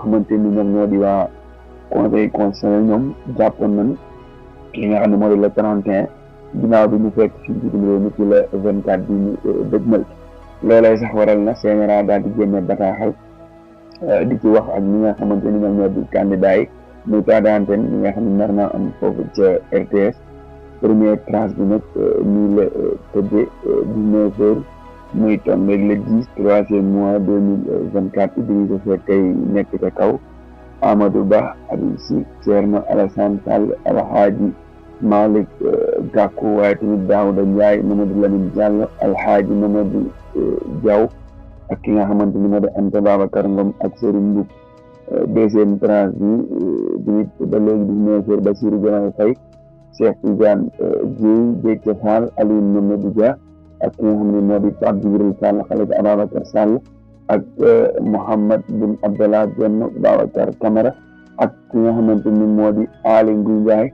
xamante ni ñoom ñoo di waa conseil constitutionnel ñoom jàppoon nañ li nga xam ne moo di le 31 ginnaaw bi ñu fekk ci njiitum réew mi ci le 24 bi ñu dëgmal loolee sax waral na CNRA daal di génne bataaxal di ci wax ak ñi nga xamante ni ñoom ñoo di candidat yi muy cas d'antenne ñi nga xam ne nar naa am foofu ca RTS première tranche bi nag nii la tëddee 19 heures muy tombeeg le 10 troisième mois 2024 Idrissa Seck kay nekk ca kaw Amadou Ba Habib Sy Thierno Alassane Sall Alhaaji Malick Gakou waaye tamit Daouda Ndiaye Mamadou Lamine Diallo Alhaaji Mamadou Diaw ak ki nga xamante ni moo di Anta Babacar Ngom ak Serigne Mboup deuxième tranche bi tamit ba léegi 19 heures Bassirou Diomaye Faye Cheikh Tidiane Dièye Déthié Fall Aliou Mamadou Dia ak ki nga xam ne moo di Pape Djibril Fall Khalifa Ababacar Sall ak Mouhamed Boun Abdallah Dionne Babacar Camara ak ki nga xamante ni moo di Aly Ngouille Ndiaye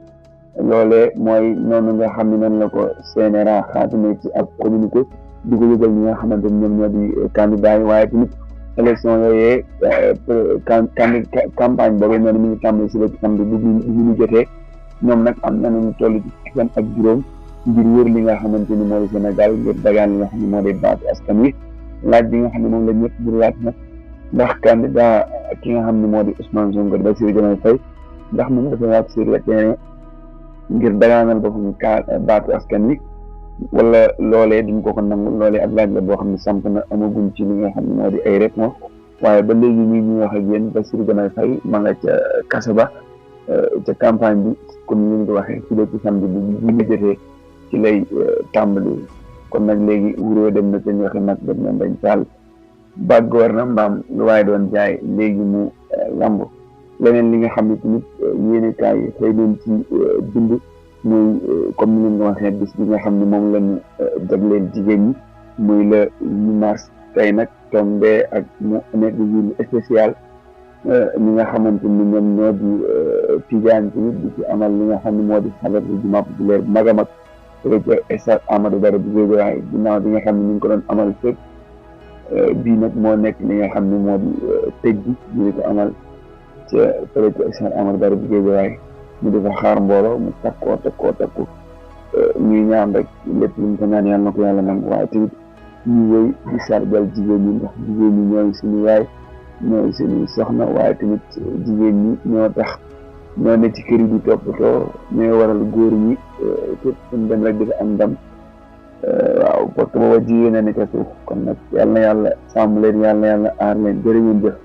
loolee mooy noonu nga xam ne noonu la ko CNRA xaatime ci ak communiqué di ko yëgal ñi nga xamante ni ñoom ñoo di candidat yi waaye tamit élection yooyee campagne boobu noonu mi ngi tàmbali si la ci samedi bu ñu jotee ñoom nag am nañu toll ci fan ak juróom ngir wër li nga xamante ni moo di Sénégal ngir dagaan li nga xam ne moo di baatu askan wi laaj bi nga xam ne moom la ñëpp di laaj nag ndax candidat ki nga xam ne moo di Ousmane Sonko Bassirou Diomaye Faye ndax moom dafa wàcc sur le terrain ngir dagaanal boppam baatu askan wi wala loolee duñ ko nangu loolee ak laaj la boo xam ne samp na amaguñ ci li nga xam ne moo di ay réponse waaye ba léegi ñi ñuy wax ak yéen Bassirou Diomaye Faye ma nga ca kaso ba ca campagne bi comme ni ñu ko waxee ci léegi samedi bi ñu jotee ci lay tàmbali kon nag léegi wuroo dem na te ñu waxe nag dem na dañ taal bàgg war na mbaam lu waaye doon jaay léegi mu lamb leneen li nga xam ne tamit yéene kaay yi xëy leen ci bind muy comme ni ngeen ko waxee bis bi nga xam ne moom lañu jagleel jigéen ñi muy le 8 mars tey nag tombé ak mu nekk jour spécial ñi nga xamante ni ñoom ñoo di tijaan tamit di ci amal li nga xam ne moo di xabar bu jumaa populaire bu mag a mag ca stade Amadou Barry bu Guédiawaye ginnaaw bi nga xam ne ñu ngi ko doon amal fépp bii nag moo nekk li nga xam ne moo di tëj bi ñu di ko amal ca fële ca stade Amadou Barry bu Guédiawaye ñu di fa xaar mbooloo mu takku ñuy ñaan rek lépp lu ñu ko ñaan yàlla na ko yàlla nangu waaye tamit ñu wéy di sargal jigéen ñi ndax jigéen ñi ñooy suñu yaay ñooy suñu soxna waaye tamit jigéen ñi ñoo tax ñoo ne ci kër yi di toppatoo ñooy waral góor ñi képp suñ dem rek di am ndam waaw parce que booba jigéen a ne ca suuf kon nag yàlla na yàlla sàmm leen yàlla na yàlla aar leen jërë ngeen jëf